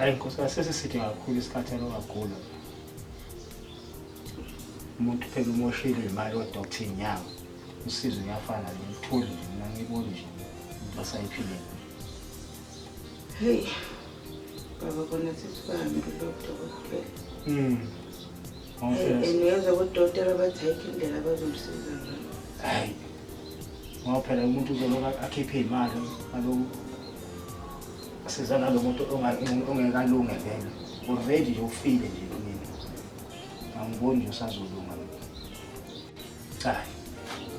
Hayi nkosikazi, sesiside kakhulu isikhathi alokagula. Umuntu phela umoshile imali odoctor inyanga. Usizo kuyafana nje, ngitholi nje mina ngiboni nje into asayiphilile. Hey. Baba kona sesihambe lo dokotela. Hey, and uyezwa kodokotela bathi ayikho indlela abazomsiza ngayo. Hayi. Ngoba phela umuntu uzoloku akhiphe imali aloku siza nalo muntu ongeke alunge vele. Already nje ufile nje kumina. Angiboni nje usazolunga. Cha.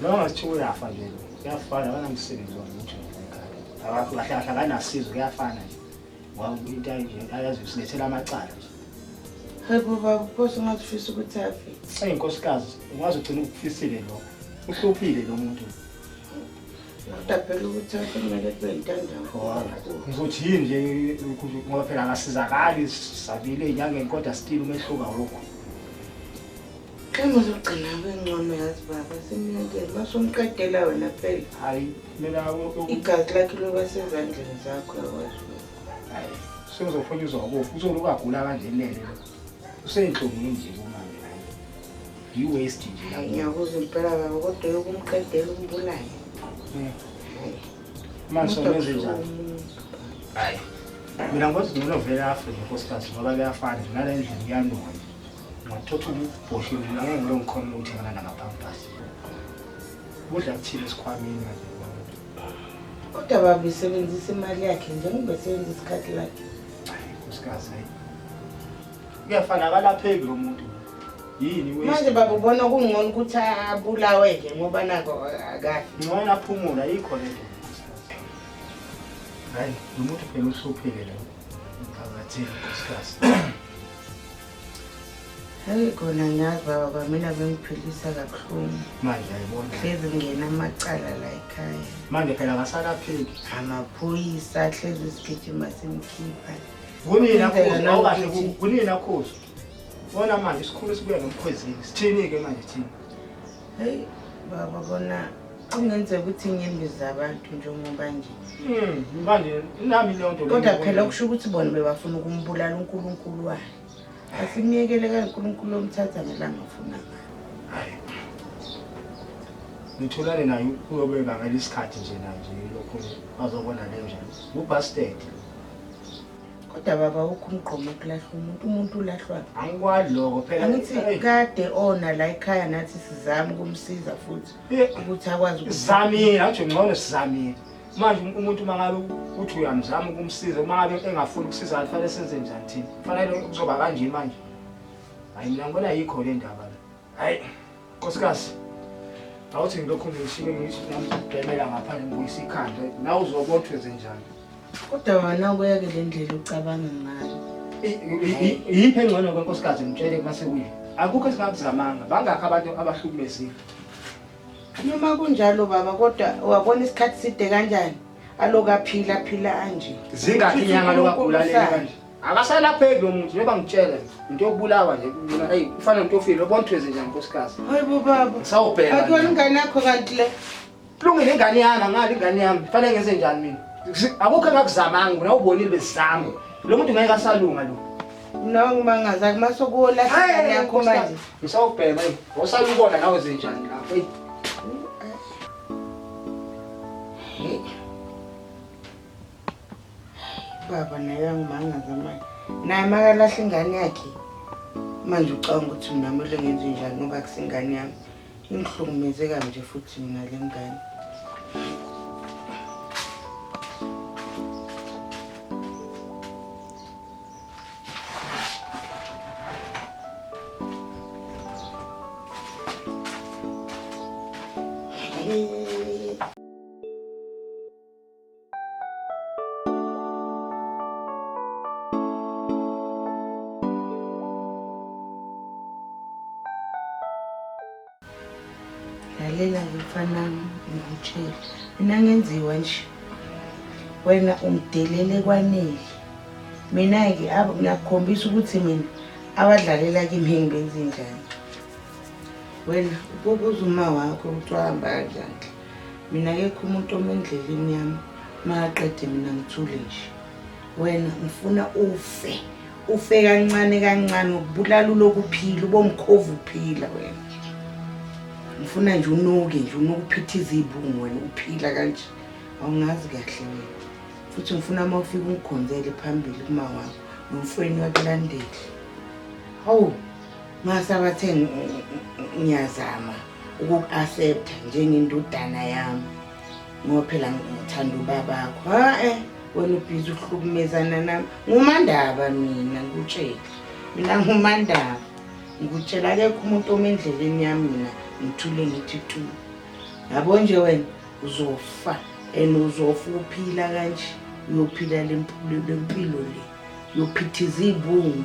Lo ngathiwa uyafa nje lo. Kuyafana akanamsebenzi walutho nje ekhaya. Akakho kahle kahle akanasizo kuyafana nje. Ngoba into nje ayazi usilethela amacala nje. Hayi bo baba, pho ungathi ufisa ukuthi afe. Eyi nkosikazi, ungaze ugcine ukufisile lokho. Uhluphile lo muntu. Kodwa phela ukuthi afe kumele kube intandane. Ngizothi yini nje ngoba phela akasizakali sabile ey'nyangeni kodwa still umehluko awukho. Mhlawumbe uzogcina bengcono yazi baba, simyekele. Masumqedela wena phela. Hayi mina Igazi lakhe loba sezandleni zakho yakwazi. Hayi sengizophunyuzwa ukufa. Uzoloku agula kanje lele lo. Useyinhlungwini nje kumanje hayi. Yi-waste nje. Hayi ngiyakuzwa impela baba kodwa yokumqedela umbulale. Hayi. Manje Umuntu somenze njani? akusiwo Hayi. Mina ngikwazi ngcono vele afe nje nkosikazi ngoba kuyafana nje nale ndlela kuyanuka nje. Ngathatha ububhoshile mina ngeke ngilo ngikhona ukuthengana namapampers. Kudla kuthile esikhwameni manje. Kodwa baba isebenzisa imali yakhe njengoba esebenzisa isikhathi lakhe. Hayi nkosikazi hayi. Kuyafana akalapheki lo muntu. Yini waste? Manje baba ubona kungcono ukuthi abulawe-ke ngoba nako akafi. Ngcono aphumule ayikho le nto. Nkosikazi. Hayi lo muntu phela uhluphile lo. Emphakathini nkosikazi. Hayi kona ngiyazi baba kwamina bengiphilisa kabuhlungu. Manje ayibona. Hlezi ngena amacala la ekhaya. Manje phela akasalapheki. Amaphoyisa hlezi sigijima simkhipha. Kunini Kwenzeka akhuza? Awukahle nanokuthi- kunini akhuza? Bona manje isikhulu sibuya nomkhwezini. Sithini-ke manje thina? Heyi baba kona kungenzeka ukuthi inyembezi zabantu njengoba nje. Manje nami leyo nto. Kodwa phela kusho ukuthi bona bebafuna ukumbulala uNkulunkulu wakhe. Asimyekele kaNkulunkulu omthatha ngelanga afuna ngalo. Hayi. Ngitholane naye uyobe bangela isikhathi nje naye nje lokho bazobona le njani. Ubastard. Kodwa baba awukho umgqomo wokulahla umuntu, umuntu ulahlwa. Angikwali lokho phela. Angithi Hey, kade ona la ekhaya nathi sizama ukumsiza futhi ukuthi akwazi ukuthi Sizamile, angisho ngcono sizamile. Manje umuntu uma ngabe uthi uyamzama ukumsiza, uma ngabe engafuni ukusiza kufanele senze njani thina? Kufanele kuzoba kanje manje. Hayi mina ngibona yikho le ndaba le. Hayi nkosikazi. Awuthi ngilokhu ngishike ngisho nami ngibhemela ngaphandle ngibuyisa ikhanda. Nawe uzobona ukuthi wenze njani. Kodwa wena ukuyeke le ndlela ucabanga ngayo. Yiphi engcono kwenkosikazi ngitshele uma sekuyi. Akukho esingakuzamanga. Bangakho abantu abahlukumezile. Noma kunjalo baba kodwa wabona isikhathi side kanjani? Aloku aphila aphila anje. Zingakhi inyanga lokagula leli kanje. Akasalapheki lo muntu njengoba ngitshela nje. Into yokubulawa nje mina hey ufana nomuntu ofile ubona ukuthi wenze njani nkosikazi. Hayi bo baba. Ngisawubheka. Akuyona ingane yakho kanti le. Kulungile ingane yami angali ingane yami. Kufanele ngenze njani mina? Akukho engakuzamanga mina ubonile besizama. Lo muntu ngeke asalunga lo. Mina ngimangaza kumase kuwolahla ingane yakho manje. Ngisawubheka hey. Wosala ubona nawe zenjani lapho. Hey. Hey. Baba naye uyangimangaza manje. Naye makalahla ingane yakhe. Manje ucabanga ukuthi mina kumele ngenze njani ngoba kusingane yami. Ingihlukumeze kanje futhi mina le ngane. Lalela-ke mfanami ngikutshele mina ngenziwa nje wena ungidelele kwanele mina-ke ngiyakukhombisa ukuthi mina abadlalela kimi ngibenze njani wena ububuza uma wakho ukuthi wahamba kanjani. Mina akekho umuntu oma endleleni yami makaqede mina ngithule nje. Wena ngifuna ufe. Ufe kancane kancane ukubulala ulokuphila ubomkhovu uphila wena. Ngifuna nje unuke nje unuke uphithiza izibungu wena uphila kanje. Awungazi kahle wena. Futhi ngifuna uma ufika ungikhonzele phambili kuma wakho nomfweni wakulandeli. Hawu mase abathe ngiyazama ukuku-accepta njengendodana yami ngoba phela ngithanda ubabakho. Ha eh wena ubhizi uhlukumezana nami. Ngumandaba mina ngikutshele. Mina ngumandaba. Ngikutshela akekho umuntu ome endleleni yami mina ngithule ngithi tu. Yabo nje wena uzofa and uzofa uphila kanje uyophila le mpilo le uyophithiza iy'bungu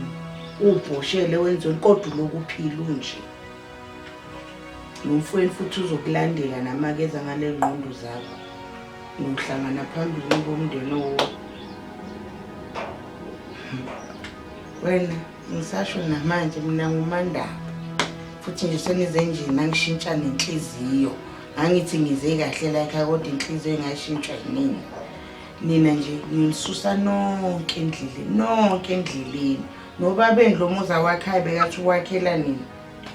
ubhoshele wenzeni kodwa uloku uphila unje nomfweni futhi uzokulandela namakeza ngale ngqondo zakho nohlangana phambili ngomndeni owodwa wena ngisasho namanje mina ngumandaba futhi nje senize nje nangishintsha nenhliziyo angithi ngize kahle la ekhaya kodwa inhliziyo ingashintshwa yinini nina nje nginisusa nonke endleleni nonke endleleni nobabeni lo muzi awakhayo bekathi uwakhela nina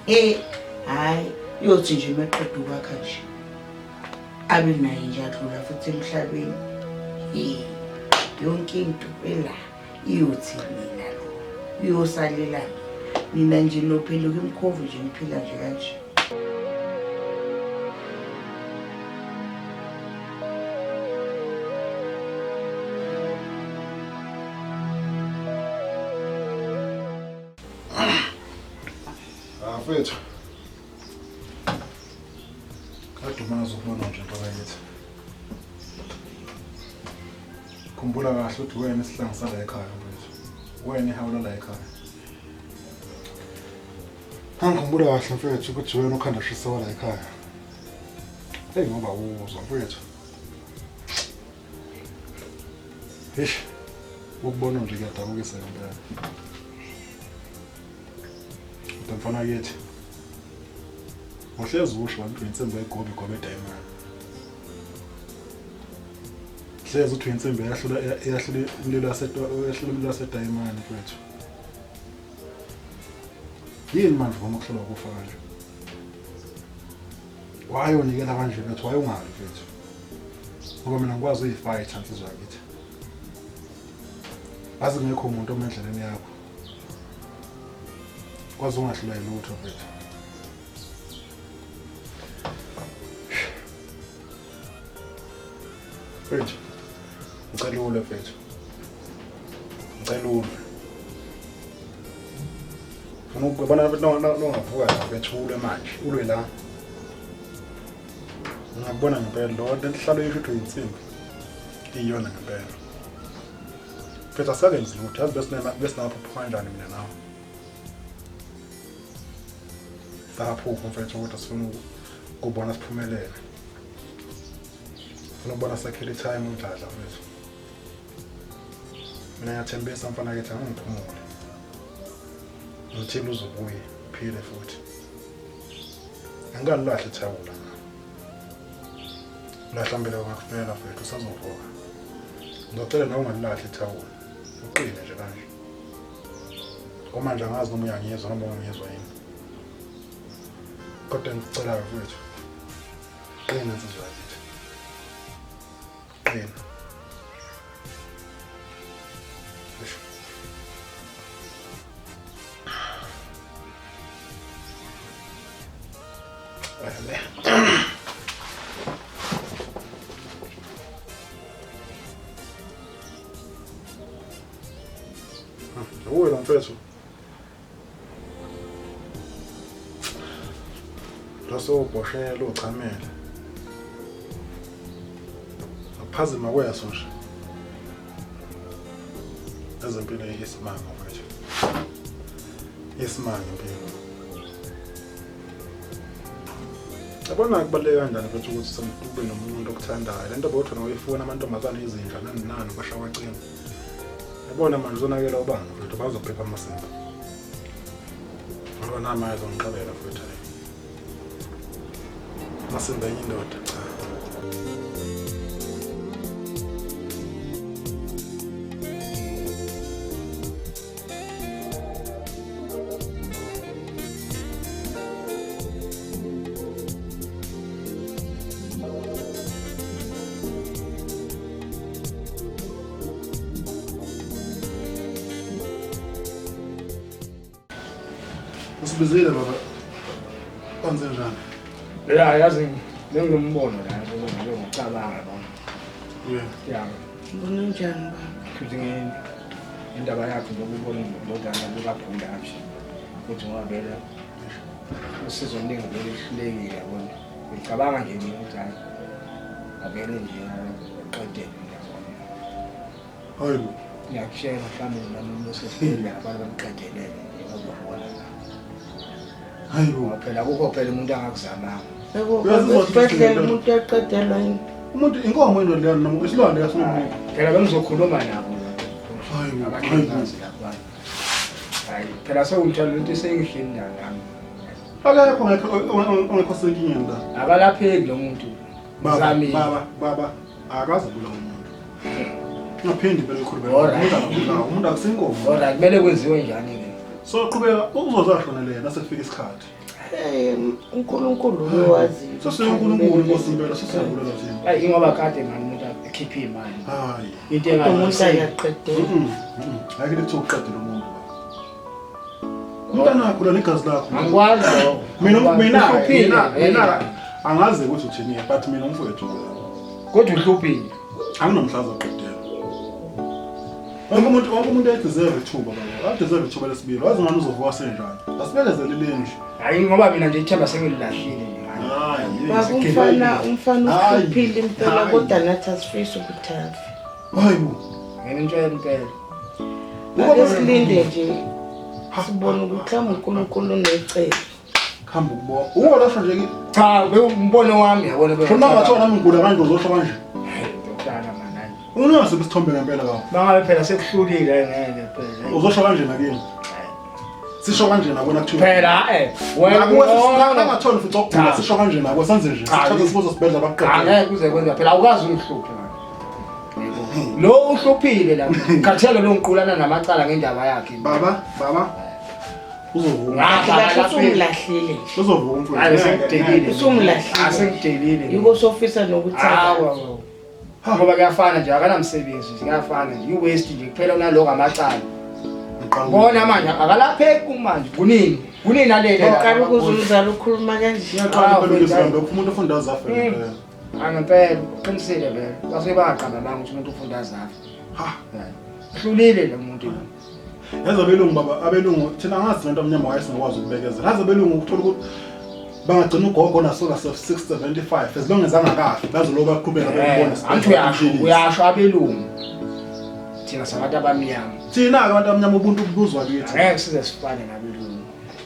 he hhayi uyothi nje meqeda ukwakha nje abe naye nje adlula futhi emhlabeni he yonke into ela iyothi mina lo iyosalela mina nje nophenduka imkhovu nje ngiphila nje kanje. Mfethu. Kade umazi ukubona nje ntokayithi. Khumbula kahle ukuthi wena isihlangu sala ekhaya mfethu. Wena ihawula la ekhaya. Angikhumbula kahle mfethu ukuthi wena ukhanda shisa wala ekhaya. Hey ngoba uzwa mfethu. Eish. Ukubona nje kuyadabukisa ngempela. Kodwa mfana kithi. Uhlezi usho ukuthi insimbi egobe gobe diamond. Hlezi uthi insimbi eyahlula eyahlula umlilo yaseyahlula umlilo yasedayimani mfethu. Yini manje uvuma ukuhlolwa ukufa kanje? Why unikela kanje mfethu? Why ungali mfethu? Ngoba mina ngikwazi uyifighter nsizwa yakithi. Azi ngekho umuntu omendleleni yakho. Kwazi ungahlulwa yilutho mfethu. Mfethu, ngicela ulwe mfethu. Ngicela ulwe. Funa ukubona nongavuka la mfethu ulwe manje, ulwe la. Ngingakubona ngempela lo nto enhlalo yesho ukuthi uyinsimbi. Iyona ngempela. Mfethu asakenzi lutho, yazi besinamaphupho kanjani mina nawe. Saphupha mfethu ukuthi sifuna ukubona siphumelele. Funa ukubona sakhela i-time umdladla mfethu. Mina ngiyathembisa mfana kithi angiphumule. Ngithile uzobuye uphile futhi. Angikalilahli ithawula. Lahla mbele ngakufela mfethu usazovuka. Ngizocela nawe ungalilahli ithawula. Uqine nje kanje. Kumanje angazi noma uyangizwa noma ungangizwa yini. Kodwa ngicela mfethu. Qina nsizwa yakithi. Qina. Eish. Ele. Uwe lo mfethu. Losowubhoshela uchamele. Aphazima kweso nje. Ezempilo isimanga mfethu. Isimanga impilo. Yabona kubaluleke kanjani mfethu ukuthi ube nomuntu okuthandayo. Lento bowuthi uyifuna amantombazane izinja nani nani kwasha kwacima. Yabona manje uzonakela ubani mfethu bazophepha amasimba. Ngoba nami ayazongixolela futhi hayi. Amasimba enye indoda cha. Usibizile baba. Kwenze njani? Ya yazi benginombono la ngicabanga yabona. Yeah. Ya. Ngibona njani baba? Futhi indaba yakhe njengoba ubona indodana lokagula kanje. Ukuthi ngoba vele usizo oluningi vele lihlulekile yabona. Ngicabanga nje mina ukuthi hayi avele nje aqede yabona. Hayi bo. Ngiyakutshela mhlawumbe nami usesibhedlela abantu bamqedelele nje bazobona. Hayi bo. Ngoba phela akukho phela umuntu angakuzamanga. Uyazizwa Esibhedlela umuntu uyaqedelwa yini? Umuntu inkomo into leyo noma isilwane kasinomuntu. Phela bengizokhuluma nabo Hayi bo. Hayi bo. abahlekazi lapha. Hayi phela sewumthwalo into esengihleli nayo nami. Akekho ongekho ongekho senkingeni la. Akalapheki lo muntu. Baba, Ngizamile. baba, baba, akaze kubulawa umuntu. Ungaphindi impela ukhulume. Alright. Umuntu akabulawa, umuntu akusinkomo. Alright, kumele kwenziwe njani ke? So qhubeka uzozashona lena sekufika isikhathi. Eh, uNkulunkulu uyowaziyo. Sesiyonkulunkulu Nkosi impela sesiyabulela thina. Hayi ingoba kade mani umuntu akhiphe imali. Hayi. Into Kodwa umuntu engathi akaqedeli. Ake lithi uqedile umuntu. Umntana wakho lona igazi lakho. Angikwazi lokho. Mina mina Uhluphile, mina mina eh. angazi ukuthi uthini but mina umfowethu Kodwa uhluphile. anginomhlaza oqedela. Wonke umuntu uyadeserve ithuba baba. Uyadeserve ithuba lesibili. Wazi ngani uzovuka senjani. Asibekezelele nje. Hayi ngoba mina nje ithemba sengililahlile nje. Hayi. Baba umfana Hayi. uhluphile impela Hayi. kodwa nathi asifisi ukuthi afe. Hayi bo. Ngene intshela impela. Ake silinde nje sibone ukuthi mhlawumbe uNkulunkulu unecebo. Khamba ukubona. Uwo lasho nje ki. Cha, umbono wami yabona be. Shona ngathiwa nami ngigula kanje uzosho kanje. Dokotela manani. Ungasiphi isithombe ngempela baba. Mangabe phela sekuhlulile ngeke phela. Uzosho kanje nakimi. Sisho kanje nakona kuthiwa. Phela wena Nakuwe ungcono. nangatholi futhi okugula Cha. sisho kanje nako senze nje. Cha. Sithathe sibuzo sibhedlela baqede. Angeke kuze kwenza phela awukazi ungihluphe manje. Lo uhluphile la. Khathele lo ngiqulana namacala ngendaba yakhe. Baba, baba. Uzovuka. Ngapha Kahle akalapheki. usumlahlile nje. Uzovuka umfowethu. Hayi sengidekile. Usumlahlile. Asengidekile. Yiko sofisa nokuthi Hawa. Ngoba kuyafana nje akanamsebenzi nje kuyafana nje i-waste nje kuphela unaloko amacala. Bona manje akalapheki kumanje kunini? Kunini alele la? Uqala ukuze umzali ukhuluma kanje. Ngiyaqala impela ukuzwa lokhu umuntu ufunda azafe ngempela. Angempela uqinisile vele. Basuke bangaqamba manga ukuthi umuntu ufunda azafe. Ha. Hlulile lo muntu. Yazi abelungu baba, abelungu thina angazi lento amnyama wayesingakwazi ukubekezela. Yazi abelungu ukuthola ukuthi bangagcina ugogo nasoka 675 as long as angakafi bazoloku baqhubeka bembona. Angithi uyasho uyasho abelungu. Thina sabantu abamnyama. Thina-ke abantu abamnyama ubuntu bubuzwa kithi. Angeke size sifane nabelungu.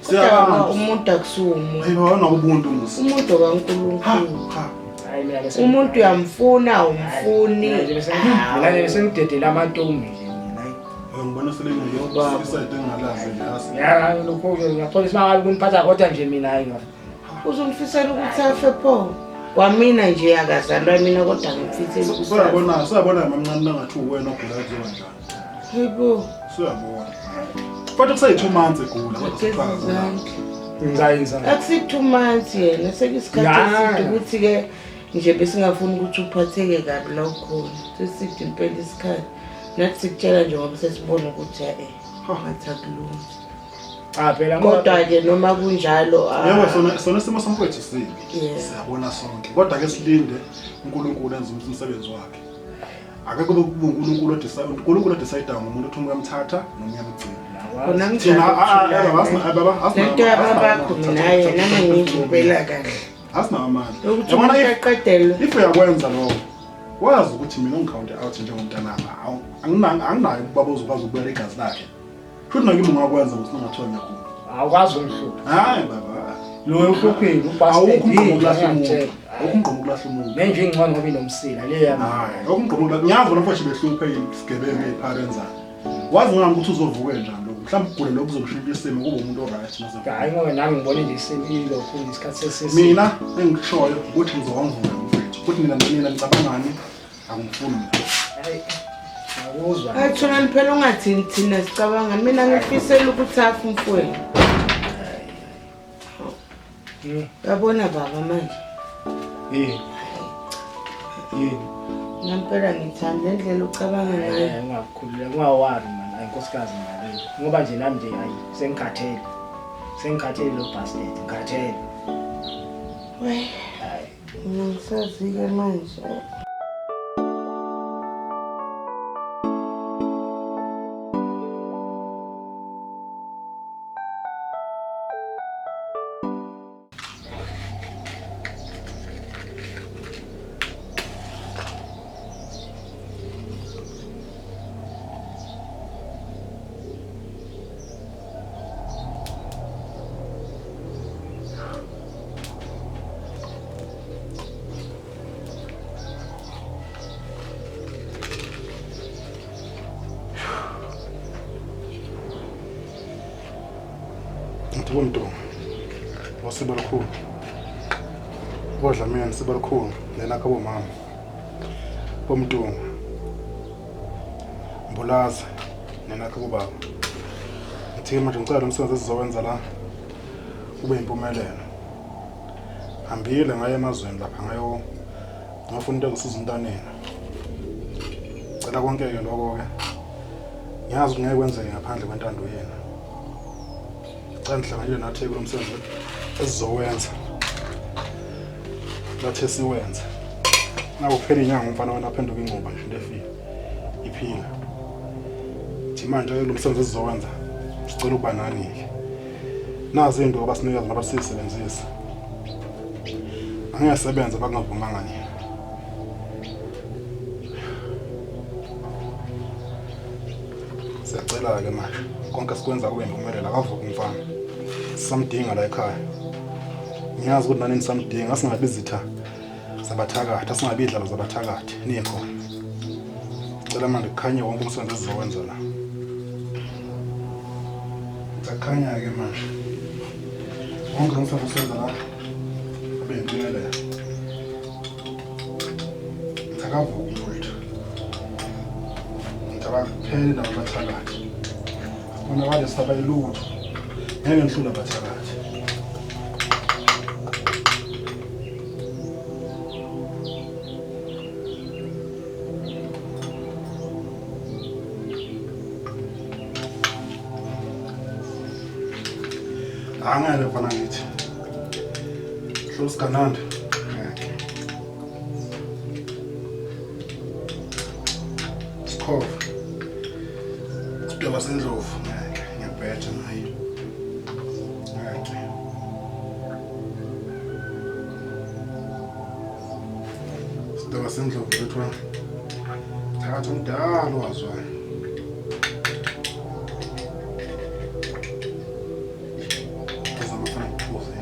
Kodwa Siyabamba. umuntu akusiwo umuntu. Hayi baba unabo ubuntu musi. Umuntu Ha kaNkulunkulu. ha. Hayi mina bese Umuntu uyamfuna umfuni. Mina nje mina nje bese ngidedela amantombi nje mina. Ngibona Baba. sele isayide engalazi nje asi. Ya lokho nje ngiyaxolisa mangabe kuniphatha kodwa nje mina hayi ngafa. Uzomfisela ukuthi afe pho. Kwamina nje akazalwa mina kodwa ngimfisela ukuthi afe. Siyabona, siyabona mamncane nangathi uwena ogula kuzoba njani. Hayibo. Siyabona. Kodwa kuseyi 2 months egula kodwa Geza sithiwa akagulanga. izandla. Ngizayinza. Akusi 2 months yena sekuyisikhathi Ya. eside ukuthi-ke nje besingafuni ukuthi uphatheke kabi la ukhona. Seside impela isikhathi. Nathi sikutshela nje ngoba sesibona ukuthi e ngathi akulungi. Cha phela ngoba Kodwa-ke noma kunjalo ah, Yebo sona isimo somfowethu sibi. Yeah. Siyabona sonke. Kodwa ke silinde uNkulunkulu enze umsebenzi wakhe. Ake kube kube uNkulunkulu odecide uNkulunkulu odecide ngomuntu othi uyamthatha noma uyamgcina. Khona Thina kunjalo baba asina baba asina. Lento yababakho mina yena nami ngiyizwa impela kahle. Asinawo amandla. Ukuthi Yabona umuntu if aqedelwe. if uyakwenza lokho wazi ukuthi mina ungikhawunte out njengomntanami anginayo ubaba ozokwazi ukubuyela igazi lakhe. Futhi nakimi ungakwenza ngoba singathiwa ngiyagula. Awukwazi ungihlupha. Hayi baba. Lo uhluphile Awukho umgqomo ubastard. ukulahla umuntu. Awukho umgqomo ukulahla umuntu. Nenje ingcono ngoba inomsila le yami. Hayi, awukho umgqomo ukulahla. Ngiyazi bona mfowethu behluphe isigebengu eziphakenzana. Wazi ngami ukuthi uzovuka njani lokho. Mhlawumbe ugule lokho kuzomshintsha isimo kube umuntu oright mase. Hayi ngoba nami ngibone nje isimo ilokhu isikhathi sesisi. Mina engikushoyo ukuthi ngizowamvula mfowethu. Ukuthi nina nicabangani akungifuni mina. Hayi. Ngiyakuzwa. Hayi thona phela ungathini thina sicabanga mina ngifisela ukuthi afe umfowenu. Uyabona baba manje. Yini? Yini? Ngempela ngithanda indlela ocabanga ngayo. Ungakhululeka ungawari man, ayi nkosikazi mali. Ngoba nje nami nje hayi sengikhathele. Sengikhathele lo bastard, ngikhathele. We, Hayi. mina ngisazi-ke manje. Ngithi bomntu wasiba lukhulu. Bodlamini siba lukhulu lena kabo mama. Bomntu Mbulazi nena kabo baba. Ngithi manje ngicela lo msebenzi esizowenza la ube impumelelo. Hambile ngaye emazweni lapha ngayo ngafuna into ezosiza umntaneni. Cela konke-ke lokho-ke. Ngiyazi ukuthi ngeke kwenzeke ngaphandle kwentando yenu. Cela nihlanganyele nathi kulo msebenzi esizowenza. Lathi esiwenza. Naku kuphela inyanga umfana wena aphenduka ingcuba nje into efile. Iphila. Thi manje ke lo msebenzi esizowenza sicela ukuba nani-ke. Nazi iy'nto abasinikeza ngoba siyisebenzise. Angeke sebenze bakungavumanga nina. Siyacela-ke manje konke sikwenza kube impumelelo akavuke umfana. Sisamdinga la ekhaya. Ngiyazi ukuthi nani nisamdinga asingabi izitha zabathakathi, asingabi idlalo zabathakathi nikhona. Sicela manje kukhanye wonke umsebenzi esizowenza la. Kukhanya-ke manje. Wonke umsebenzi esiwenza la ube impumelelo. Akavuki mfowethu. Ngithi abaphele nabo abathakathi. Bona bale sabayilutho. Ngeke ngihlule abathakathi. Angeke mfana ngithi. Hlosi kanandi. Ngeke. Sikhova. Sidweba sendlovu. Ngeke ngiyabheja naye. Ngeke. Sidweba sendlovu bethu. Thakatha umdala owazwayo. Ngizama funa ngiphuze.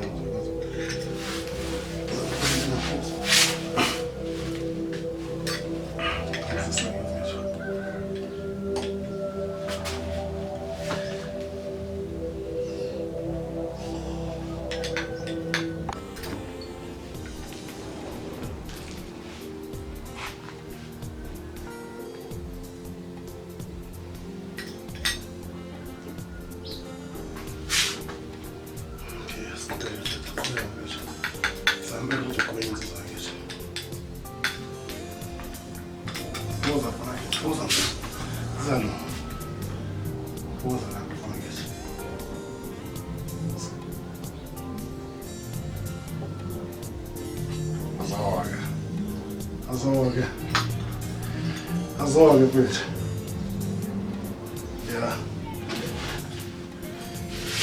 Phuza mfana kithi, phuza mfana. Zalo. Phuza la mfana kithi. Azoke. Azoke. Azoke mfethu. Yeah.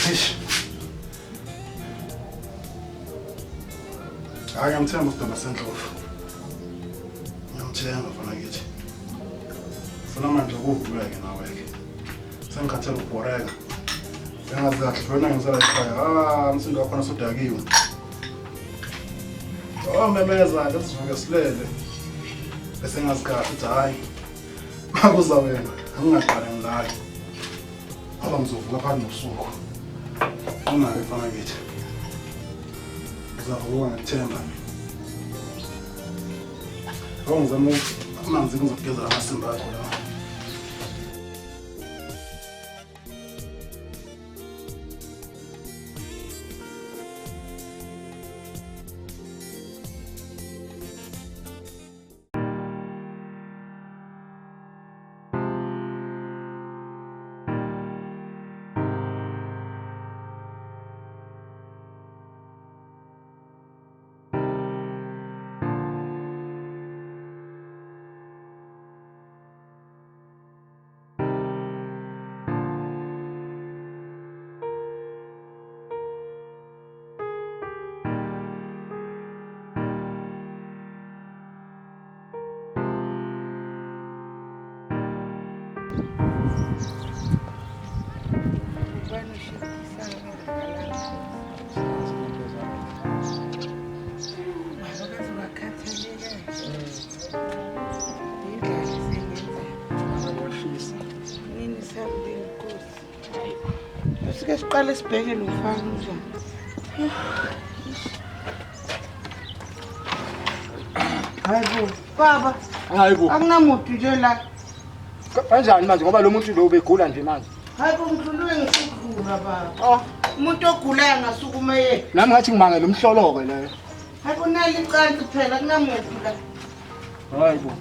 Eish. Hayi ngiyamthemba usidaba sendlovu. Ngiyamthemba mfana kithi. Funa manje ukuvuleke nawe ke. Sengikhathele ukubhoreka. Sengazi kahle wena ngizala ekhaya. Ah, umsindo wakhona sudakiwe. Oh memeza ke sivuke silele. Bese ngazi kahle ukuthi hayi. Makuza wena, angingaqali ngilale. Ngoba ngizovuka phakathi nobusuku. Unake mfana kithi. Ngizavuka ngikuthemba mina. Awungizama amanzi ngizokugeza amasimba akho lawa. Ubani ushisa kangakanani? Baba kaze wakhathaleka. Indlela esengenza. Uyashisa. Nini sami inkosi. Sike siqale sibheke lo mfana unjani. Hayi bo, baba, Hayi bo. akunamuntu nje la. Kanjani manje ngoba lo muntu lo ubegula nje manje. Hayi bo, ngidlulwe ngisukudlula baba. Oh, Umuntu ogulayo angasukuma yena. nami ngathi ngimangele umhlolo-ke leyo. Hayi bo, nali icansi phela akunamuntu la. Hayi bo.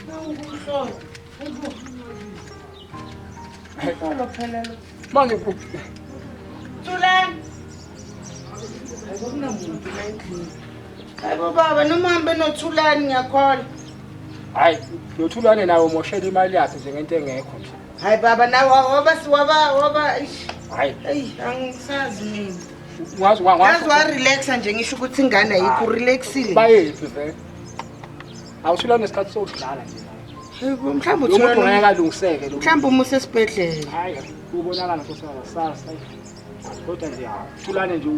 Nawukuhlola. Hayi bo. Umhlolo phela lo. Manje Thulani. Hayi bo, kunamuntu la endlini. Hayi bo baba, noma uhambe noThulani ngiyakholwa. Hayi, noThulane nawe umoshela imali yakhe nje ngento engekho nje. Hayi baba, nawe waba waba waba eish. Hayi, Eyi, angisazi mina. wazi Yazi warelaxa nje ngisho ukuthi ingane ayikho urelaxile. Bayephi vele? Awuthulane isikhathi sokudlala nje. Hayi bo, mhlawumbe Lo muntu uThulani. ngeke alungiseke lo. Mhlawumbe umuse esibhedlela. Hayi, kubonakala nkosikazi sasa. Kodwa nje Thulane nje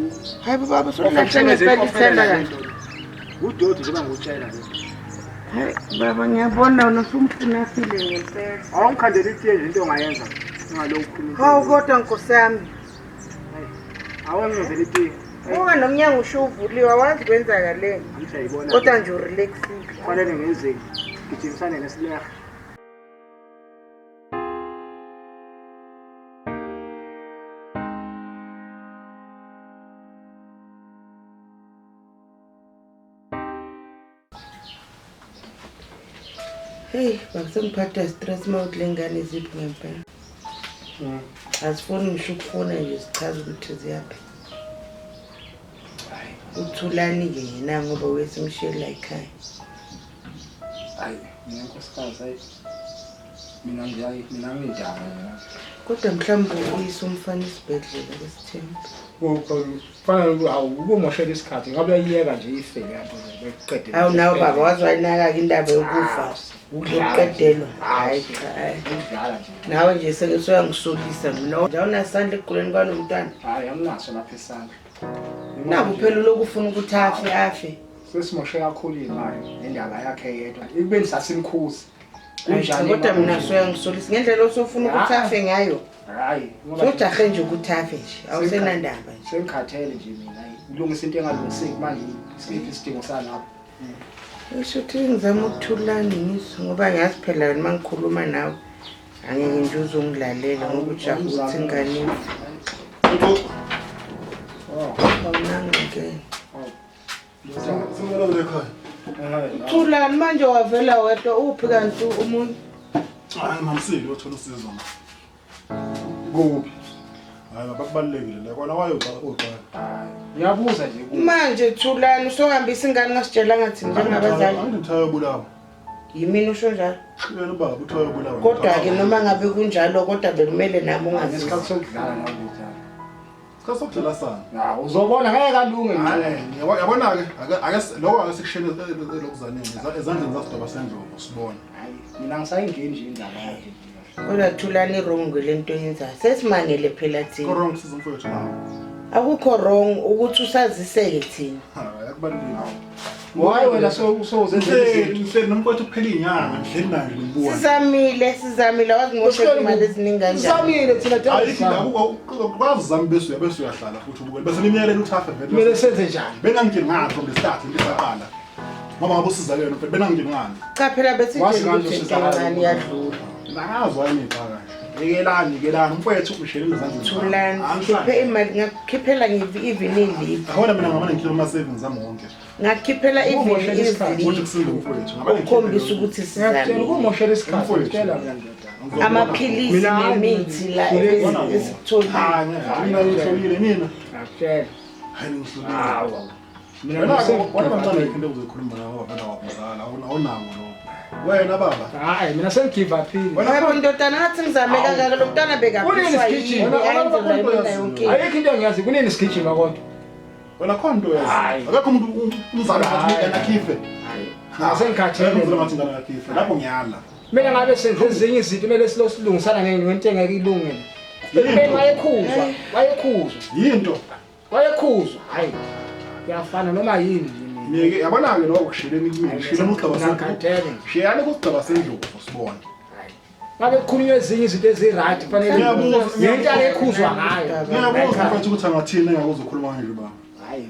Hayi bo baba, solahle ngempela ithemba kanti. Udoti nje bangutshela nje. Hayi baba, ngiyabona wena usumfuna afile ngempela. Awungikhandela itiye nje into ongayenza. Ungalokhu ukhuluma. Hawu kodwa nkosi yami. Awungenzela itiye. Buka nomnyango usho uvuliwe, awazi kwenzakaleni. Angithi ayibona. Kodwa nje urelaxile. Kufanele ngenzeni? Gijimisane nesileha. Hey, baba sengiphathwa stress uma uthi le ngane ziphi ngempela. Azifuni ngisho ukufona nje zichaze ukuthi ziyaphi. Hayi, Uthulani-ke yena ngoba wesimshiyela ekhaya. hayi, mina nkosikazi hayi. Mina nje hayi, mina ngidaba mina. Kodwa mhlawumbe uyise umfana esibhedlela kwesithembu. Kufanele awu ubumoshela isikhathi ngabe uyayiyeka nje ife le nto beqede. Hawu nawe baba waze wayinaka-ke indaba yokufa. Yokuqedelwa. Hhayi cha hhayi. Ukudlala nje. Nawe nje seke soyangisolisa mina. Nje awunasandla ekuguleni kwanomntwana. Hayi, anginaso lapha isandla. Naku phela ulokhu ufuna ukuthi afe afe. Sesimoshe kakhulu imali nendaba yakhe yedwa. Ekubeni sasimkhuzi. Hayi cha, kodwa mina soyangisolisa ngendlela osofuna ukuthi afe ngayo. Hayi, ngoba Sojahe nje ukuthi afe nje. Awusenandaba nje. sengikhathele nje mina. Ulungisa into engalungiseki manje isiphi isidingo salapho. Ngisho ukuthi ngizama ukuthulani ngizwe ngoba ngiyazi phela wena uma ngikhuluma nawe angeke nje uzongilalela ngoba ujahe ukuthi ingane ife. Oh, Awunanga ngeke. Sengicela ule ekhaya. Thulani manje wavela wedwa uphi kanti umuntu? Hayi mamsile uyothola usizo ma. Kuphi? Hayi baba kubalulekile la kona wayoqala uqala. Ngiyabuza nje ku. Manje Thulani usohambisa ingane ungasitshelanga thina njengabazali. Angithi uthayo obulawa. Yimina usho njalo. Yena ubaba uthayo obulawa. Kodwa-ke noma ngabe kunjalo kodwa bekumele nami ungazisi. Ngesikhathi sokudlala nawe njalo. Sikhathi sokudlala sana. Na, uzobona ngeke alunge nje. Hayi yabona ke ake lokho ake sikushele elokuzaneni ezandleni zasidoba sendlovu sibone. Hayi, mina ngisayingeni nje indaba yakhe. Kodwa Thulani i-wrong le nto oyenzayo. Sesimangele phela thina. Ko wrong siza mfowethu nawe. Akukho wrong ukuthi usaziseke thina. Hayi akubalulekile. Why wena sowuzenzela izinto? Ngihleli nomfowethu kuphela inyanga ngihleli naye nje ngimbuka. Sizamile, sizamile wazimoshela imali eziningi kanjani. Sizamile thina Ayikho dala. ukwazi uzame bese uya bese uyahlala futhi ubukele bese nimyalele ukuthi afe vele. Kumele senze njani? Benangitsheli ngani from the start into isaqala. Ngoba ngabe usizakele mfethu benangitsheli ngani. Cha phela Wazi besitshela kanje ukuthi into usizakala encane iyadlula. Angazi wayengifaka nje. Yekelani yekelani umfowethu ushelele ezandleni. Thulani, khiphe imali ngakukhiphela even iliphi. Yabona mina ngamane ngikhiphe ama savings ami wonke. Ngakukhiphela even Umoshela isikhathi. Ukuthi iziliphi. kusinde umfowethu. Ngamane Ukukhombisa ukuthi Ngiyakutshela sizamile. ukumoshela isikhathi. Mfowethu. Ngitshela mina ndoda. Amaphilisi Mina- nemithi la Mina- esikutholile. Hayi mina ngihlolile nina. Ngiyakutshela. Hayi ngihlolile. Hawu. Mina Wena ngise- wena mntwana yikho into ozoyikhuluma nawe ngoba vele wamzala awunako lokho. Wena baba. Hayi mina sengigive upile. Wena Hayi bo ndodana ngathi ngizame kangaka lo mntwana Kunini bekaphiswa sigijima? yini ayenzela mina yonke into. Ayikho into engiyazi kunini sigijima kodwa. Wena khona into yazi. Hayi. Akekho umuntu umzali ngathi Hayi. ingane akhife. Hayi. Sengikhathele. Akekho umzali ngathi ingane akhife. Lapho ngiyala. Mina ngabe senze ezinye izinto kumele silosilungisana ngento engeke ilunge. Ekubeni wayekhuzwa, wayekhuzwa. Yinto. Wayekhuzwa. Hayi. Kuyafana noma yini nje mina. Niyeke yabona-ke lokho kushiyeleni kumina. Shiyeleni kusigaba sendlovu. Ngakhathele nje. Shiyani kusigaba sendlovu sibone. Hayi. Ngabe kukhulunywa ezinye izinto ezi-right kufanele Ngiyabuza, ngento ayekhuzwa ngayo. Ngiyabuza mfethu ukuthi angathini engake uzokhuluma kanje baba. Hayi.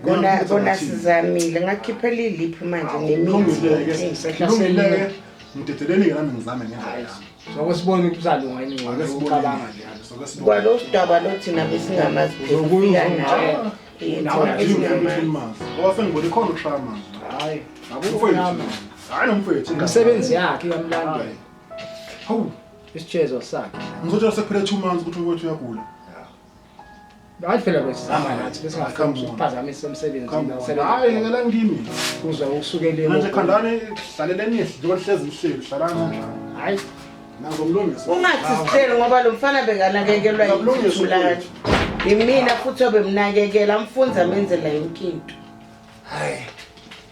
Kona kona sizamile ngakhiphela iliphi manje nemithi. Kulungile-ke. Kulungile-ke. Ngidedeleni-ke nami ngizame ngendlela yami. Soke sibone ukuthi uzalunga yini Ake ngoba sibone. ucabanga nje. Soke sibone. Kwalo sidaba lo thina besingamazi phela Uzobuya ufika nawe. uzongitshela. Eh, Nawe thina Jim, besingamazi. mazi. Ngoba sengibone khona ukushaya amanzi. Hayi. Mfowethu. Akufuyama. Hayi nomfowethu. Imisebenzi yakhe iyamlandela. Hayi. Hawu, Isijezo sakhe. ngizotshela sekuphele 2 months ukuthi umfowethu uyagula. Hayi phela besizama nathi Come besingafuni on. ukuphazamisa emsebenzini. Come on. Sebenza. Hayi, ngeke ngimi. Uzwa usukele Manje khandani hlaleleni njengoba lihlezi lihleli hlalani kanjani. Hayi. Ngizomlungisa. Ungathi sihleli ngoba lo mfana bekanakekelwa Ngiyamlungisa yithulane. umfowethu. Yimina futhi obemnakekela amfunza amenzela yonke into. Hayi.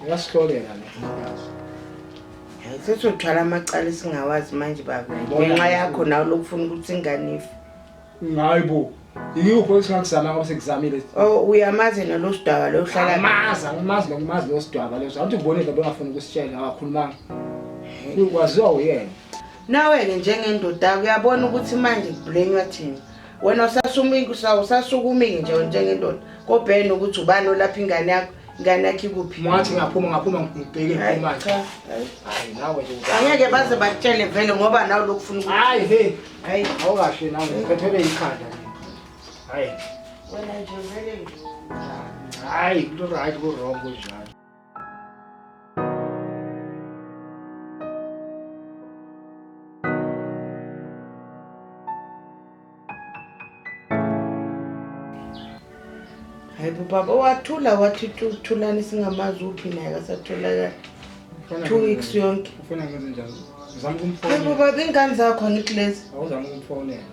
Uyasihlolela lo. Hayi sesizothwala amacala esingawazi manje baba. Ngibona Ngenxa yakho nawe lokufuna ukuthi ingane ife. Hayi bo. Yikuphi esingakuzama ngoba sekuzamile. Oh uyamazi nalo sidaba lo uhlala Amazi, angimazi nokumazi lo sidwaba leso. Awuthi ubonile bengafuni ukusitshela awakhulumanga. Waziwa uyena. Nawe-ke njengendoda uyabona ukuthi manje kublenywa thina. Wena usasumike usasukumike nje wena njengendoda. Kobhena ukuthi ubani olapha ingane yakho, ingane yakho ikuphi. Mwathi ngaphuma ngaphuma ngibheke Hayi, manje. cha, hayi. Hayi nawe nje. Angeke baze bakutshele vele ngoba nawe lokufuna ukuthi Hayi hey. hayi Awukashe nawe ngiphethelwe ikhanda mina. Hayi. wena nje vele nje. Hayi, ku right ku wrong kunjalo. Hayi bo baba wathula wathi thulani singamazi uphi naye kasatholakala. 2 weeks yonke. Ufuna ngenze njani? Uzama Hayi bo ukumfonela. baba ingane zakho angithi lezi. Awuzama ukumfonela.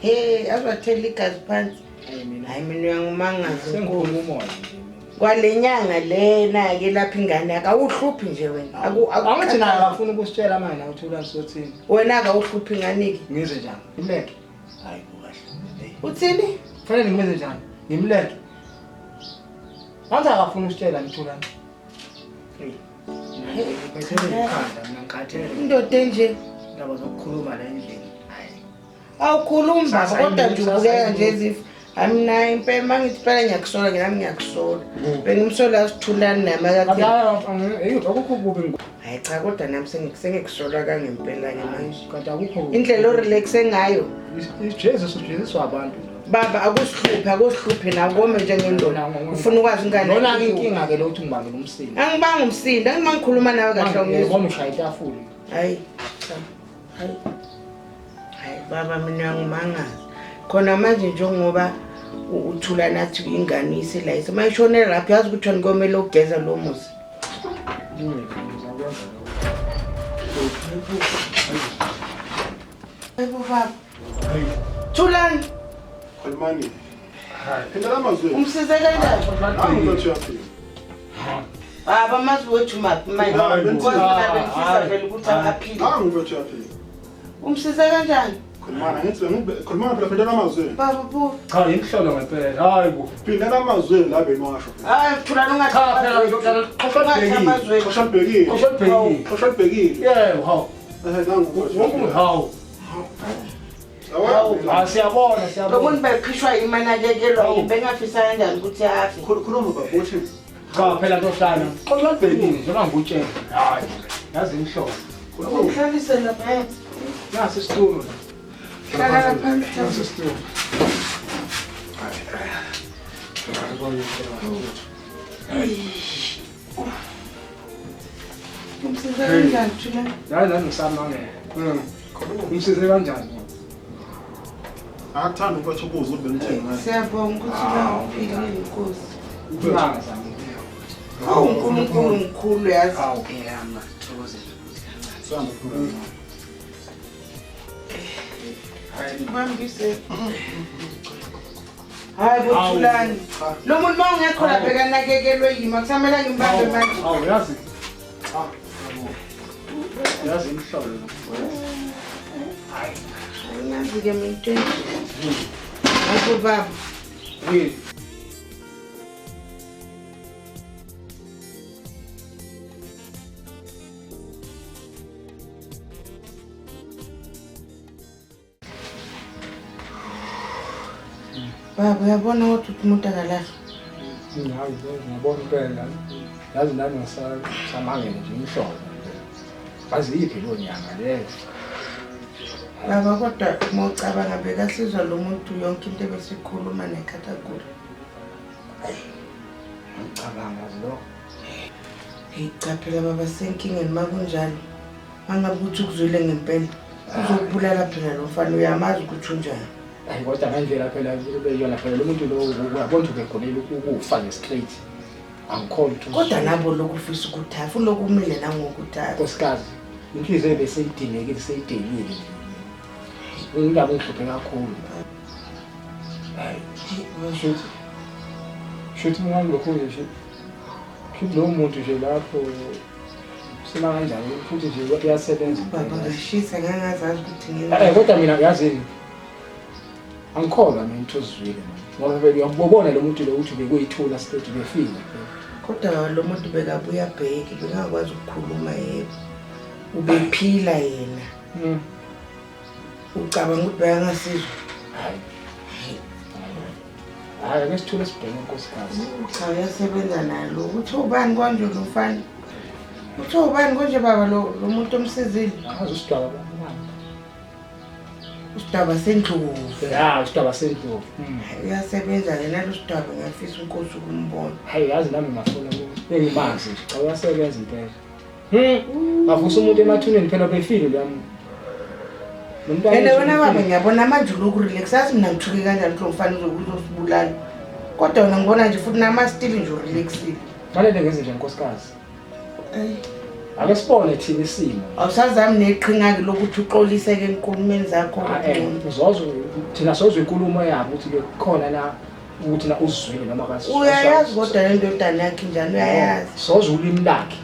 Hey azathela igazi phansi. Hayi mina. Hayi mina uyangimangaza Nkosi. Sengikhuluma umoya nje mina. Kwale nyanga lena-ke lapha ingane yakho awuhluphi nje wena. Angithi naye akafuni ukusitshela manje nawe uthula sothini. Wena-ke awuhluphi ingane-ke. Ngize njani? Ngimleke. Hayi bo kahle. Hey. Uthini? Kufanele ngimenze njani? Ngimleke. Manje akafuni ukusitshela ngithulani. Hey. Ngiphethelwe ikhanda mina ngikhathele. Indoda enje. Indaba zokukhuluma la endlini. Hayi. Awukhulumi baba Sasa kodwa nje yini, ubukeka sasa nje yini. ezif. Hayi mina impela uma ngithi phela ngiyakusola nami ngiyakusola. Bengimsola sithulani nami akathi. Hey, akukho kubi Hayi cha kodwa nami sengikusola kangempela-ke manje. kanti akukho Indlela orelaxe ngayo. Ijesu sijeziswa abantu. Baba akusihluphi akusihluphi nawe kome njengendoda. Ufuna ukwazi ingane Lona yakho ikuphi. inkinga ke lo ukuthi ngibangela umsindo. Angibanga umsindo, angima ngikhuluma nawe kahle ungizwa. Ngiyabona ushaya itafula. Hayi cha. Hayi. Hayi baba mina uyangimangaza. Khona manje njengoba uthula nathi ingane iselayise. Mayishonela lapho yazi ukuthi wena komele ugeza lo muzi. Ngizakwenza lokho. Hayi bo baba. Hayi, Thulani khulumani. Hayi, phindela amazwi. umsize kanjani? Hayi mfowethu uyaphila. Baba amazi wethu maphi manje? Hayi, bo. Because mina bengifisa Hayi. vele ukuthi aphile. Hayi mfowethu uyaphila. Umsize kanjani? Khulumani ngithi khulumani phela phindela amazwi. Baba bu. Cha yimhlolo ngempela. Hayi bo. Phindela amazwi la beniwasho. Hayi Thulani Cha phela ngizocela ungathi qosha amazwi. Xosha libhekile. Xosha libhekile. Xosha libhekile. Yebo, hawu. Eh nangu mfowethu. Wonke umuntu hawu. Awu. Ah siyabona siyabona. Lomuntu bekhishwa imanakekelwa yini bengafisa kanjani ukuthi afe. Khuluma baba uthi Cha phela ntohlana. Xosha libhekile njengoba ngikutshela. Hayi. Yazi imhlolo. khuluma. Uhlalise lapha. Nasi isitulo. Hlala lapha. Nasi isitulo. Umsize kanjani Thulani? Hayi nami ngisamangele. Umsize kanjani? Akakuthanda mfowethu ukuzwa ukuthi benithini ngaye. Siyabonga ukuthi la uphilile Nkosi. Ungazami. Awu uNkulunkulu mkhulu yazi. Hawu. Yama, thokozela ukuthi kancane. Sihamba khuluma. Ngibambise. Hayi bo Thulani. Lo muntu mawungekho lapha ekanakekelwe yimi akusamele ngimbambe manje. Hawu yazi. Yazi imhlolo. Hayi. Angazi-ke mina into Hayi baba. Baba uyabona ukuthi umuntu akalahlwa. Hayi, ngiyabona impela. Yazi nami ngisamangele nje imhlolo. Baziphi lo nyanga leyo? Baba kodwa uma ucabanga bekasizwa lo muntu yonke into ebesikhuluma nekhathagula. Ngicabanga lo. Hey cha phela baba senkingeni makunjalo. Mangabe ukuthi ukuzwile ngempela uzokubulala phela lo mfana uyamazi ukuthi unjani. Hayi kodwa ngendlela phela beyona phela lo muntu lo uyabona ukuthi ubegonela ukufa nje straight. Angikholwa ukuthi Kodwa nabo lokhu ufisa ukuthi afa lokhu umile nangokuthi afe. Nkosikazi, inhliziyo beseyidingekile seyidelile. Indaba engihluphe kakhulu. Hayi, shuthi shuthi mina ngilokhu nje shuthi lowo muntu nje lapho sima kanjani futhi nje uyasebenza. Baba ngashisa ngangazazi ukuthi Eh kodwa mina uyazini angikholwa mina ukuthi uzwile manje ngoba vele uyabona lo muntu lo ukuthi bekuyithula straight befile. Kodwa lo muntu bekabuya abheke bekangakwazi ukukhuluma yebo. Ubephila yena. Ucabanga ukuthi bekangasizwa? Hayi. Hayi ake sithule sibheke nkosikazi. Cha uyasebenza nalo. Uthi ubani konje lo mfana? Uthi ubani konje baba lo lo muntu omsizile? Angazi usidwaba bani. Usidaba sendlovu. Ya, usidaba sendlovu. Uyasebenza yena lo sidaba ngiyafisa inkosi ukumbona. Hayi yazi nami ngafuna bengimazi nje. Cha uyasebenza impela. Bavusa umuntu emathuneni phela befile lo muntu. Lo mntwana And nje wena baba ufile. ngiyabona manje ulokhu relax. Azi mina ngithuke kanjani ukuthi lo mfana uzosibulala. Kodwa wena ngibona nje futhi nama-still nje urelaxile. Fanele ngenze nje nkosikazi. Ayi. Ake sibone thina isimo. Awusazami neqhinga-ke lokuthi uxolise-ke enkulumeni zakho. Uzozwa thina sozwa inkulumo yabo ukuthi ke khona la ukuthi na uzwile noma akazizwa. Uyayazi kodwa le ndodana yakhe njani uyayazi. Sozwa ulimi lakhe.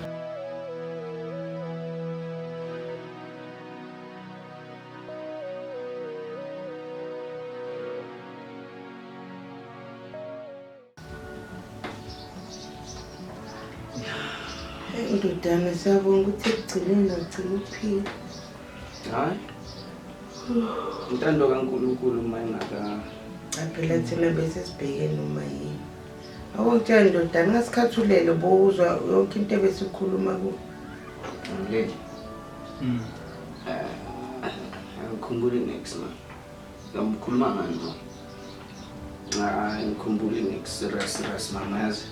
Hayi ndodana siyabonga ukuthi ekugcineni wagcina uphila. Hayi. Intando kaNkulunkulu uma ingaka. Cha phela thina bese sibheke noma yini. Awungitshela ndodana ngasikhathulele bowuzwa yonke into ebesikhuluma ku. Ngilele. Angikhumbuli next man. Ngamkhuluma ngani ma? Hayi ngikhumbuli next serious serious mama yazi.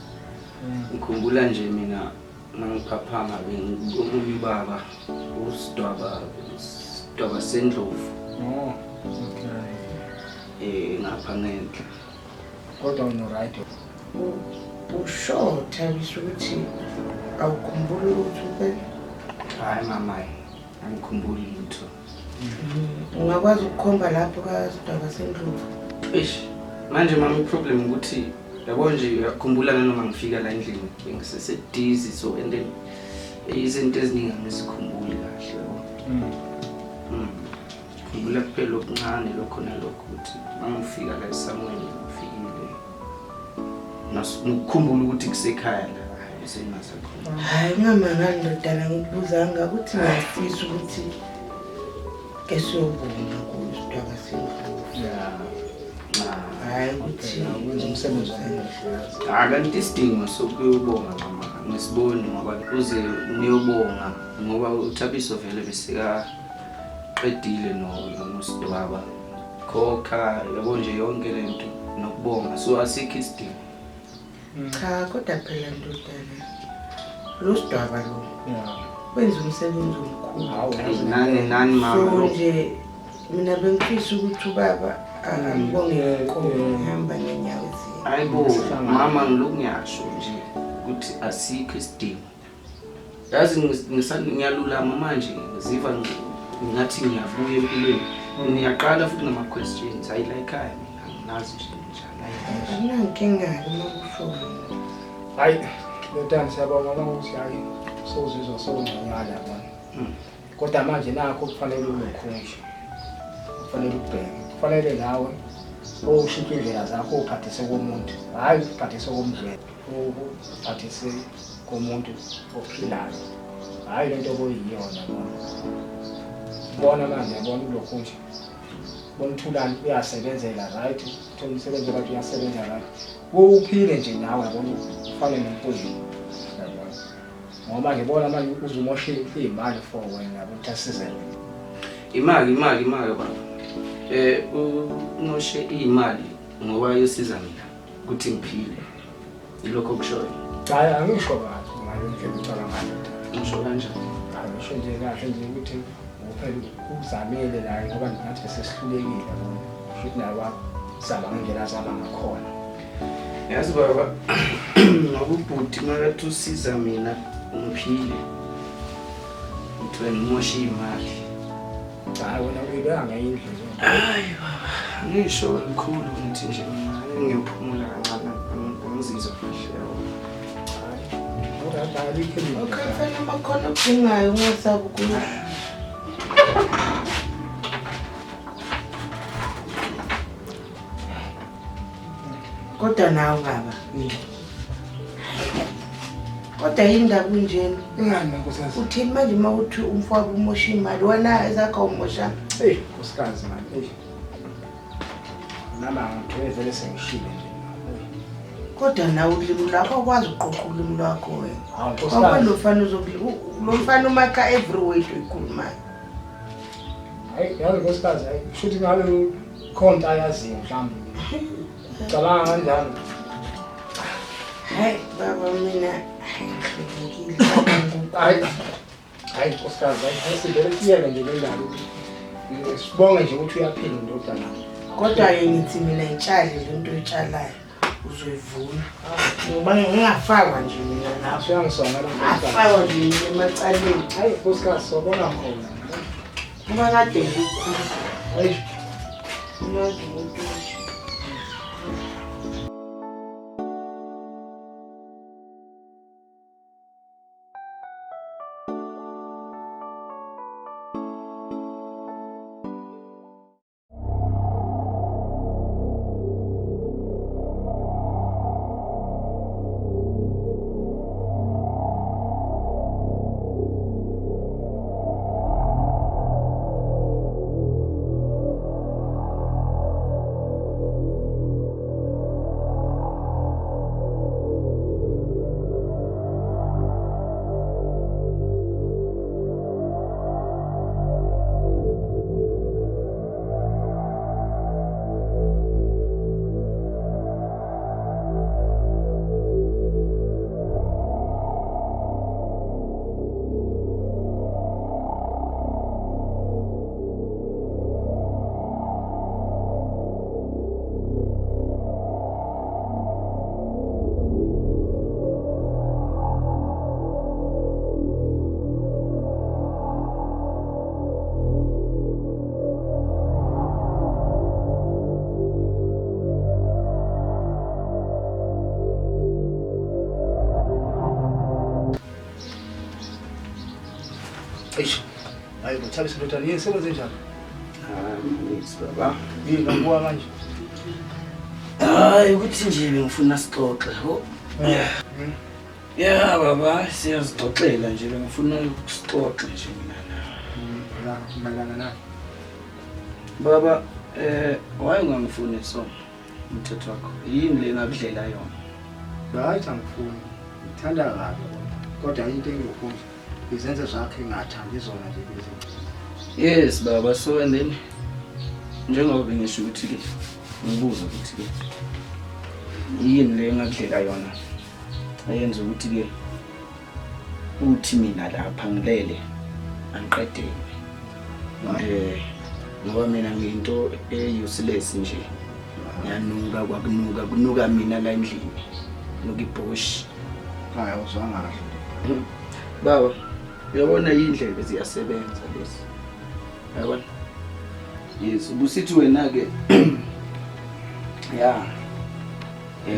Ngikhumbula nje mina mangiphaphama bengomunye ubaba usidwaba sidwaba sendlovu. Oh, okay. Ngapha ngenhla. Kodwa uno right. Usho Thabiso ukuthi awukhumbuli lutho phela? Hayi mama, angikhumbuli lutho. Ungakwazi ukukhomba lapho kasidwaba sendlovu? Eish, manje mama i-problem ukuthi yabo nje uyakhumbula nanoma ngifika la endlini bengisese dizzy so and then izinto eziningi angizikhumbuli kahle yabo. Khumbula kuphela okuncane lokho nalokho ukuthi mangifika la esangweni ngifikile. Ngikhumbula ukuthi kusekhaya la. Hayi sengingasakhumbuli. Hayi ungamangali ndodana ngikubuzanga ukuthi ngiyafisa ukuthi ke siyobonga kuyo isidwaba sendlovu. Yeah. Hayi ukuthi wenza umsebenzi omuhle. Akanti isidingo sokuyobonga mama ngisiboni ngoba uze niyobonga ngoba uThabiso vele besika qedile noSidwaba khokha yabo nje yonke lento nokubonga so asikho isidingo. Cha kodwa phela ndodana lo Sidwaba lo wenza umsebenzi omkhulu. Hawu, Nani nani mama So lo. nje mina bengifisa ukuthi ubaba angibonge kakhulu ngihamba ngenyawo ezine. Hayibo mama ngilokhu ngiyasho nje ukuthi asikho isidingo. Yazi ngiyalulama manje ngiziva ngathi ngiyabuya empilweni. Ngiyaqala futhi ngama questions hayi la ekhaya mina anginazi nje njani. Akunankinga-ke uma kusho wena. Hayi, ndodana siyabonga uma ukuthi hayi sowuzizwa sowungconywana yabona. Kodwa manje nakho kufanele ulokhunje. Kufanele ubheke. Kufanele nawe ushintshe indlela zakho uphathise komuntu. Hayi uphathise komzwelo. Uphathise komuntu ophilayo. Hayi lento okuyiyona bona. Bona manje yabona ulokhu nje. Bona uThulani uyasebenzela right, uthola umsebenzi right uyasebenza right. Uphile nje nawe yabona ufane nomfowenu. Yabona. Ngoba ngibona manje uzumoshe iy'mali for wena yabo ukuthi asize wena. Imali imali imali baba. Eh umoshe imali ngoba yosiza mina ukuthi ngiphile. Yilokho okushoyo. Hayi angisho kahle ngale ndlela ucabanga ngayo. Ngisho kanjani? Angisho nje kahle nje ukuthi uphela uzamile naye ngoba ngathi sesihlulekile yabona. Futhi naye wazama ngendlela azama ngakhona. Yazi baba ngoba ubhuti makathi usiza mina ngiphile. Ngithi wena umoshe imali. Hayi wena uyibeka ngenye indlela. Hayi baba, ngisho mkhulu ngithi nje mina ngiyophumula kancane angizizwa kahle yabo. Hayi. Kodwa alikho elinye. Okay, mfana makhona okudingayo ungasabi ukusho. Kodwa nawe baba, mina. Kodwa yini ndaba unjena? Ingani nkosikazi? Uthini manje uma uthi umfowabo umosha imali wena ezakho awumoshanga? Eyi nkosikazi mani, eyi. Nami angithoye vele sengishile nje. Kodwa nawe ulimi lwakho awukwazi ukuqoqa ulimi lwakho wena. Hawu Ngoba nkosikazi. lo mfana lo mfana umakha every word oyikhulumayo. Hayi yazi nkosikazi, hayi kusho ukuthi ngabe khona into ayaziyo mhlawumbe. Cabanga kanjalo. Hayi baba mina hayi ngihlulekile. Hayi. Hayi nkosikazi, hayi sivele siyeke nje le ndaba. Sibonge nje ukuthi uyaphila indodana. Kodwa-ke ngithi mina itshale le nto oyitshalayo uzoyivuna. Ngoba ngingafakwa nje mina lapho. Uyangisonga la nkosikazi. Ngingafakwa nje mina emacaleni. Hayi nkosikazi sobona khona. Ngoba kade ngikukhulu. Hayi. Umazi umuntu nje. Eish. Hayi Thabisa ndodana, yini sekwenze njani? Hayi baba. Yini ngakuwa manje? Hayi ukuthi nje bengifuna sixoxe. Ho. Ya baba, siyazixoxela nje bengifuna sixoxe nje mina nawe. La mayelana nani? Baba, why ungangifuni so umthetho wakho? Yini le ngakudlela yona? Hayi angifuni. Ngithanda kabi yabona. Kodwa into engikukhunja izenzo zakhe ngingathandi zona nje lezi. Yes baba, so and then njengoba bengisho ukuthi ke ngibuza ukuthi ke yini le ngakudlela yona eyenza ukuthi ke uthi mina lapha ngilele angiqedele. Ngoba mina ngiyinto e-useless nje. Ngiyanuka kwakunuka kunuka mina la endlini. Nuka ibhoshi. Hayi awuzwanga kahle. Baba, uyabona indlebe ziyasebenza lezi. Yabona? Yes, ubusithi wena ke ya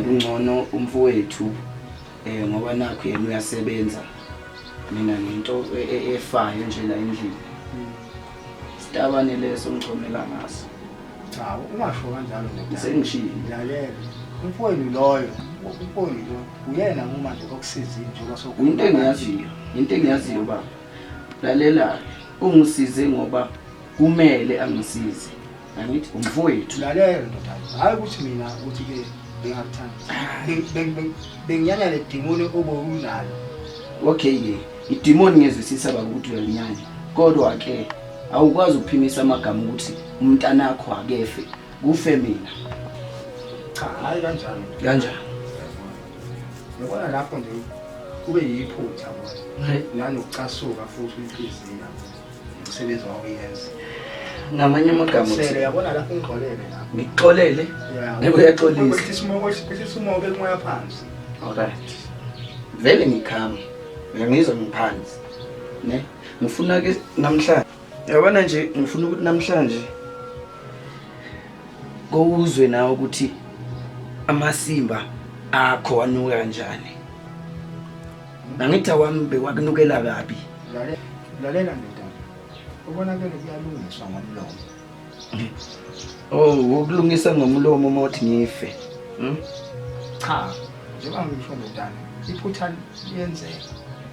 kungcono umfowethu ngoba nakho yena uyasebenza. Mina ngento efayo nje la endlini. Sitabane leso ngichomela ngaso. Cha, ungasho kanjalo ndoda. Sengishilo. Lalela. Umfowenu loyo, umfowenu lo uyena manje okusizile njengoba sokhuluma. Into engiyaziyo, into engiyaziyo baba. Lalela, ungisize ngoba kumele angisize. Angithi umfowethu. Lalela ndoda. Hayi ukuthi mina ukuthi ke bengakuthanda. Benginyanya le demoni obowunalo. Okay ke, idemoni ngiyezwisisa baba ukuthi uyalinyanya. Kodwa ke awukwazi ukuphimisa amagama ukuthi umntanakho akefe, kufe mina. Cha, hayi kanjalo. Kanjani? Yabona lapho nje kube yiphutha bona. Nanokucasuka futhi inhliziyo. Umsebenzi wawuyenza. Ngamanye amagama uthi Sele yabona lapho ungixolele lapho. ngikuxolele. Yeah. Uyaxolisa. Kwehlisa umoya, kwehlisa umoya ubeke umoya phansi. Alright. Vele ngikhama. Uyangizwa ngiphansi. Ne? Ngifuna ke namhlanje. Yabona nje ngifuna ukuthi namhlanje kowuzwe nawe ukuthi amasimba akho anuka kanjani. Angithi awami bewakunukela kabi. Lalela ndodana. Ubonakele kuyalungiswa ngomlomo. Oh, ukulungisa ngomlomo uma uthi ngife. Hmm? Cha, njengoba ngisho ndodana, iphutha liyenzeka.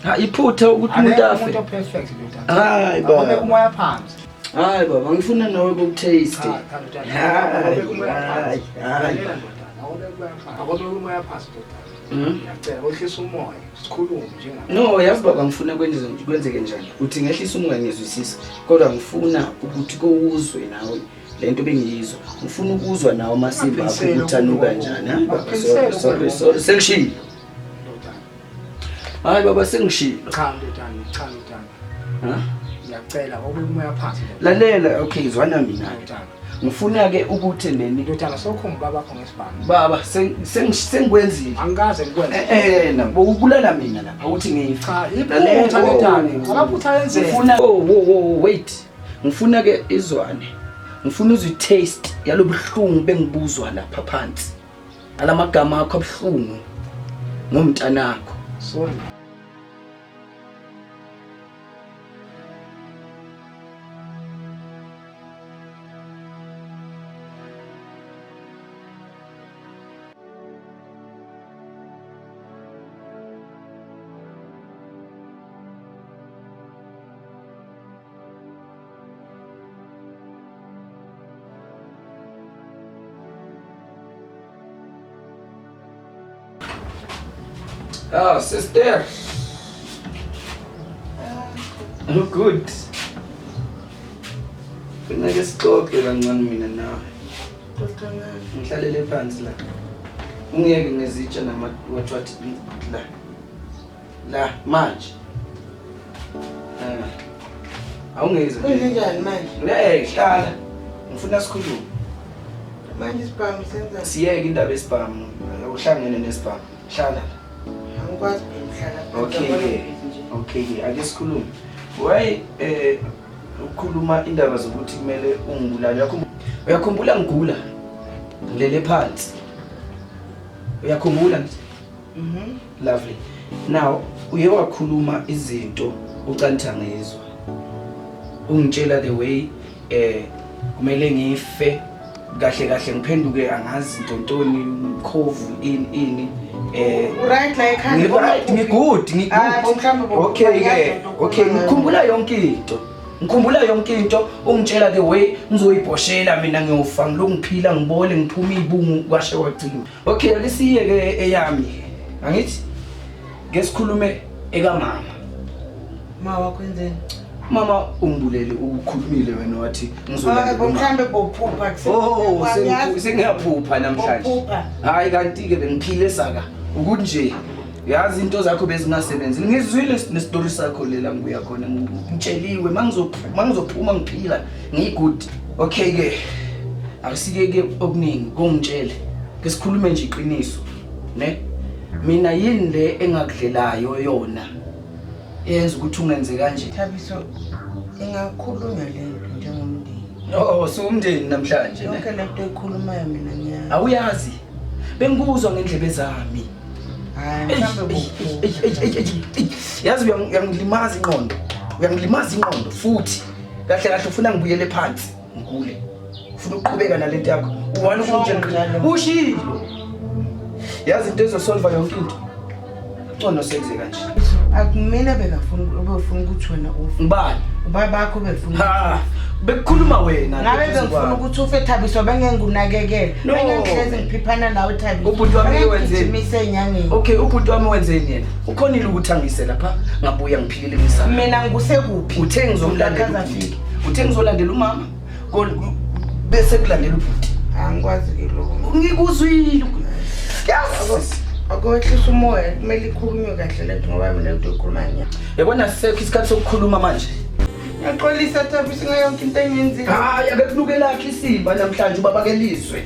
Ha iphutha ukuthi umuntu Akekho afe. umuntu operfect ndodana. Hayi baba. Awubeke umoya phansi. Hayi baba, ngifuna nawe kokutaste. Cha, cha ndodana. Hayi, Awubeke umoya hayi, phansi. hayi. Lalela ndodana, awubeke umoya phansi. Awubeke umoya phansi ndodana. Hmm? Ngiyacela wehlisa umoya, sikhulume njengami. No, yazi baba ngifuna kwenze kwenzeke njani? Uthi ngehlisa umoya ngiyezwisisa, kodwa ngifuna ukuthi kowuzwe nawe lento bengiyizwa. Ngifuna ukuzwa nawe amasimba akho ukuthi anuka kanjani. Hayi baba, sorry, sorry, sorry. Sengishilo. Ndodana. Hayi baba sengishilo. Cha ndodana, cha ndodana. Ha? Ngiyacela awubeke umoya phansi ndodana. Lalela, okay, zwana mina. Ndodana. Ngifuna ke ukuthi neni Ndodana sewukhomba ubabakho ngesibhamu. baba sengikwenzile. Angikaze ngikwenze. Eh na bokubulala mina lapha uthi ngifa. Cha, iphutha ndodana. Amaphutha ayenzeka. Ngifuna oh wo wo wait. Ngifuna ke izwane. Ngifuna uzwe taste yalobuhlungu bengibuzwa lapha phansi. Alamagama akho abuhlungu ngomntanakho. Sorry. Ah, sister. I'm good. Funeka sixoxe kancane mina nawe. Ngihlalele phansi la. Ungiyeke ngezitsha nama what what la. La manje. Eh. Awungizwa. Kunjani manje? Hey, hlala. Ngifuna sikhulume. Manje isibhamu senza Siyeke indaba yesibhamu. Uhlangene nesibhamu. Hlala. angikwazi phela ukuhlala phansi. Okay Yabona ke. ngibhizi nje. Okay ke, ake sikhulume. Why ukukhuluma indaba zokuthi kumele ungibulale? Uyakhumbula ngigula. Ngilele phansi. Uyakhumbula ngithi? Mhm. Lovely. Now, uye wakhuluma izinto ucantha ngizwa. Ungitshela the way kumele ngife kahle kahle ngiphenduke angazi ntontoni mkhovu ini ini Right la ekhanda. Ngi-right, ngi-good, ngi-good. Ah, mhlawumbe Okay ke, uyazi okay, ngikhumbula yonke into. Ngikhumbula yonke into, ungitshela the way ngizoyibhoshela mina ngiyofa ngilokhu ngiphila ngibole ngiphume izibungu kwashe kwagcina. Okay, ake siye ke eyami. Angithi ke sikhulume ekamama. Ma wakho wenzeni? Mama ungibulele ukhulumile wena wathi ngizolandela Hayi, umama. mhlawumbe bophupha Oh, sengiyaphupha namhlanje. Bophupha. Hayi kanti ke bengiphile saka. Ukuthi nje yazi into zakho bezingasebenzi. Ngizwile nesitori sakho lela ngibuya khona ngitsheliwe mangizophuma ngiphila ngigood. Okay ke. Akusike ke okuningi kongitshele. Ke sikhulume nje iqiniso, ne? Mina yini le engakudlelayo yona? Yenza ukuthi ungenze kanje. Thabiso, ingakhulunywa le nto njengomndeni. Oh, siwumndeni namhlanje ne? Yonke le nto oyikhulumayo mina ngiyazi. Awuyazi. Bengikuzwa ngendlebe zami. Hayi, mhlawumbe bophupha. Yazi uyangilimaza ingqondo. Uyangilimaza ingqondo futhi. Kahle kahle ufuna ngibuyele phansi ngigule. Ufuna ukuqhubeka nalento yakho. Uwani ukungitshela ushilo. Yazi into ezosolva yonke into. Ngcono senze kanje. Akumina bekafuna ubefuna ukuthi wena ufe. Ngibani? Ubabakho befuna. Ha, bekukhuluma wena. Ngabe bengifuna ukuthi ufe Thabiso bengeke ngikunakekele. No. Bengeke ngihlezi ngiphiphana nawe Thabiso. Ubhuti wami Bengeke wenzeni? ngigijimise enyangeni. Okay, ubhuti wami wenzeni yena? Ukhonile ukuthi angise lapha, ngabuya ngiphilile ngisana. Mina ngisekuphi? Uthe ngizomlandela Akaze ubhuti. afike. Uthe ngizolandela umama. Bese kulandela ubhuti. Angikwazi ke lokho. Ngikuzwile. Yes. Akwehlisa umoya kumele ikhulunywe kahle lento ngoba mina into ekhuluma ngiya. Yabona sisekho isikhathi sokukhuluma manje. Ngiyaxolisa Thabiso ngayo yonke into engiyenzile. Hayi ake kunuke lakhe isimba namhlanje ubaba ke lizwe.